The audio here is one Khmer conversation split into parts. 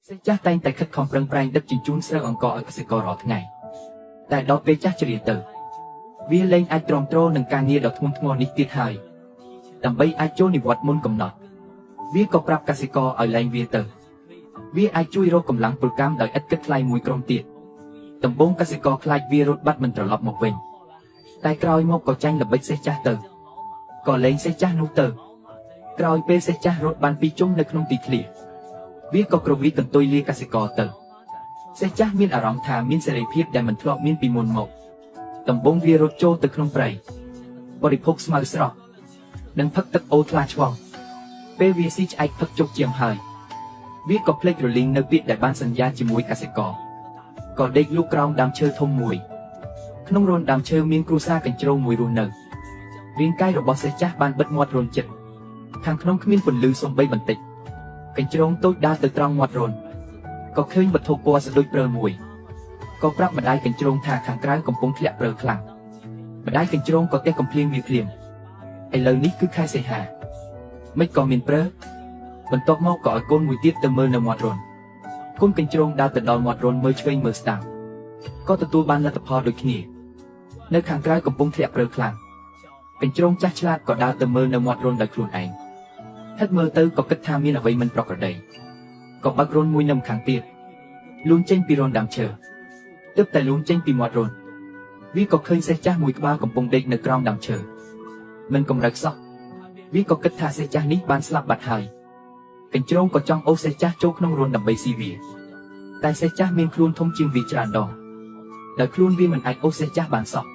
សេះចាស់តែងតែខិតខំប្រឹងប្រែងដឹកជញ្ជូនស្រូវអង្ករឲ្យកសិកររាល់ថ្ងៃតែដល់ពេលចាស់ជរាទៅវាលែងអាចទ្រាំទ្រនឹងការងារដ៏ធ្ងន់ធ្ងរនេះទៀតហើយដើម្បីអាចចូលនិវត្តន៍មុនកំណត់វាក៏ប្រាប់កសិករឲ្យលែងវាទៅវាអាចជួយរកកម្លាំងពលកម្មដោយឥតគិតថ្លៃមួយក្រុមទៀតដំបូងកសិករខ្លាចវារត់បាត់មិនត្រឡប់មកវិញតែក្រោយមកក៏ចាញ់ល្បិចសេះចាស់ទៅក៏លែងសេះចាស់នោះទៅក្រោយពេលសេះចាស់រត់បានពីរជុំនៅក្នុងទីធ្លាវាក៏គ្រវីកន្ទុយលាកសិករទៅសេះចាស់មានអារម្មណ៍ថាមានសេរីភាពដែលមិនធ្លាប់មានពីមុនមកដំបូងវារត់ចូលទៅក្នុងព្រៃបរិភោគស្មៅស្រស់និងផឹកទឹកអូរថ្លាឆ្វង់ពេលវាស៊ីឆ្អែតផឹកជោគជាមហើយវាក៏ភ្លេចរលីងនៅពាក្យដែលបានសន្យាជាមួយកសិករក៏ដេកលក់ក្រោមដើមឈើធំមួយក្នុងរន្ធដើមឈើមានគ្រួសារកញ្ជ្រោងមួយរស់នៅរាងកាយរបស់សេះចាស់បានបិទមាត់រន្ធចិត្តខាងក្នុងគ្មានពន្លឺសំបីបន្តិចកញ្ជ្រោងតូចដើរទៅត្រង់មាត់រន្ធក៏ឃើញវត្ថុពណ៌ស្ដូចព្រើលមួយក៏ប្រាប់ម្ដាយកញ្ជ្រោងថាខាងក្រៅកំពុងធ្លាក់ព្រើលខ្លាំងម្ដាយកញ្ជ្រោងក៏ទះកំភ្លៀងវាភ្លាមឥឡូវនេះគឺខែសីហាមិនក៏មានព្រើលបន្ទាប់មកក៏ឲ្យកូនមួយទៀតទៅមើលនៅមាត់រន្ធកូនកញ្ជ្រោងដើរទៅដល់មាត់រន្ធមើលឆ្វេងមើលស្ដាំក៏ទទួលបានលទ្ធផលដូចគ្នានៅខាងក្រៅកំពុងធ្លាក់ព្រើលខ្លាំងកញ្ជ្រោងចាស់ឆ្លាតក៏ដើរទៅមើលនៅមាត់រន្ធដោយខ្លួនឯងហិតមើលទៅក៏គិតថាមានអ្វីមិនប្រក្រតីក៏បើករន្ធមួយនៅម្ខាងទៀតលូនចេញពីរន្ធដើមឈើទើបតែលូនចេញពីមាត់រន្ធវាក៏ឃើញសេះចាស់មួយក្បាលកំពុងដេកនៅក្រោមដើមឈើមិនកម្រើកសោះវាក៏គិតថាសេះចាស់នេះបានស្លាប់បាត់ហើយកញ្ជ្រោងក៏ចង់អូសសេះចាស់ចូលក្នុងរន្ធដើម្បីស៊ីវាតែសេះចាស់មានខ្លួនធំជាងវាច្រើនដងដោយខ្លួនវាមិនអាចអូសសេះចាស់បានសោះ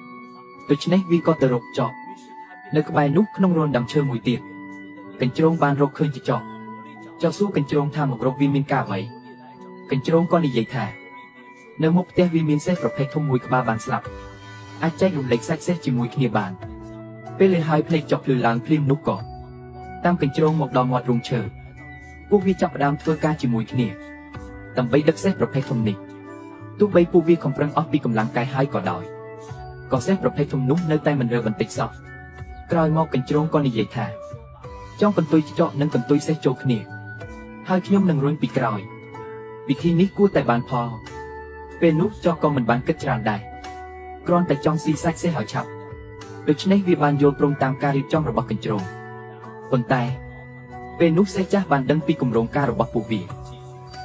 ដូច្នេះវាក៏ទៅរកចកនៅក្បែរនោះក្នុងរន្ធដើមឈើមួយទៀតកញ្ជ្រោងបានរកឃើញចកចកសួរកញ្ជ្រោងថាមករកវាមានការអ្វីកញ្ជ្រោងក៏និយាយថានៅមុខផ្ទះវាមានសេះប្រភេទធំមួយក្បាលបានស្លាប់អាចចែករំលែកសាច់សេះជាមួយគ្នាបានពេលលេហើយភ្នែកចកភ្លឺឡើងភ្លាមនោះក៏តាមកញ្ជ្រោងមកដល់មាត់រូងឈើពួកវាចាប់ផ្ដើមធ្វើការជាមួយគ្នាដើម្បីដឹកសេះប្រភេទធំនេះទោះបីពួកវាខំប្រឹងអស់ពីកម្លាំងកាយហើយក៏ដោយក៏សេះប្រភេទធំនោះនៅតែមិនរើបន្តិចសោះក្រោយមកកញ្ជ្រោងក៏និយាយថាចង់កន្ទុយចកនិងកន្ទុយសេះចូលគ្នាហើយខ្ញុំនឹងរុញពីក្រោយវិធីនេះគួរតែបានផលពេលនោះចកក៏មិនបានគិតច្រើនដែរគ្រាន់តែចង់ស៊ីសាច់សេះឲ្យឆាប់ដូច្នេះវាបានយល់ព្រមតាមការរៀបចំរបស់កញ្ជ្រោងប៉ុន្តែពេលនោះសេះចាស់បានដឹងពីគម្រោងការរបស់ពួកវា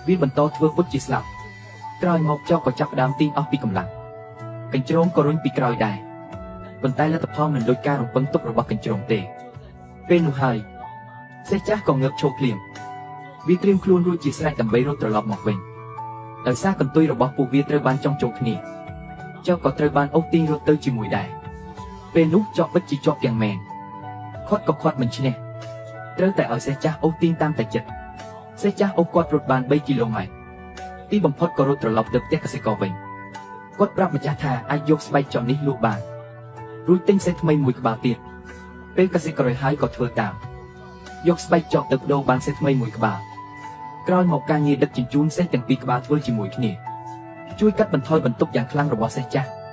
វាបន្តធ្វើពុតជាស្លាប់ក្រោយមកចកក៏ចាប់ផ្ដើមទាញអស់ពីកម្លាំងកញ្ជ្រោងក៏រុញពីក្រោយដែរប៉ុន្តែលទ្ធផលមិនដូចការរំពឹងទុករបស់កញ្ជ្រោងទេពេលនោះហើយសេះចាស់ក៏ងើបឈរភ្លាមវាត្រៀមខ្លួនរួចជាស្រេចដើម្បីរត់ត្រឡប់មកវិញដោយសារកន្ទុយរបស់ពួកវាត្រូវបានចង់ចូលគ្នាចកក៏ត្រូវបានអូសទាញរត់ទៅជាមួយដែរពេលនោះចកបិទជាជាប់យ៉ាងមែនខាត់ក៏ខាត់មិនឈ្នះត្រូវតែឲ្យសេះចាស់អូសទាញតាមតែចិត្តសេះចាស់អូសគាត់រត់បាន3គីឡូម៉ែត្រទីបំផុតក៏រត់ត្រឡប់ទៅផ្ទះកសិករវិញគាត់ប្រាប់ម្ចាស់ថាអាចយកស្បែកចកនេះលក់បានរួចទិញសេះថ្មីមួយក្បាលទៀតពេលកសិករហើយក៏ធ្វើតាមយកស្បែកចកទៅបដូរបានសេះថ្មីមួយក្បាលក្រោយមកការងារដឹកជញ្ជូនសេះទាំងពីរក្បាលធ្វើជាមួយគ្នាជួយកាត់បន្ថយបន្ទុកយ៉ាងខ្លាំងរបស់សេះចាស់។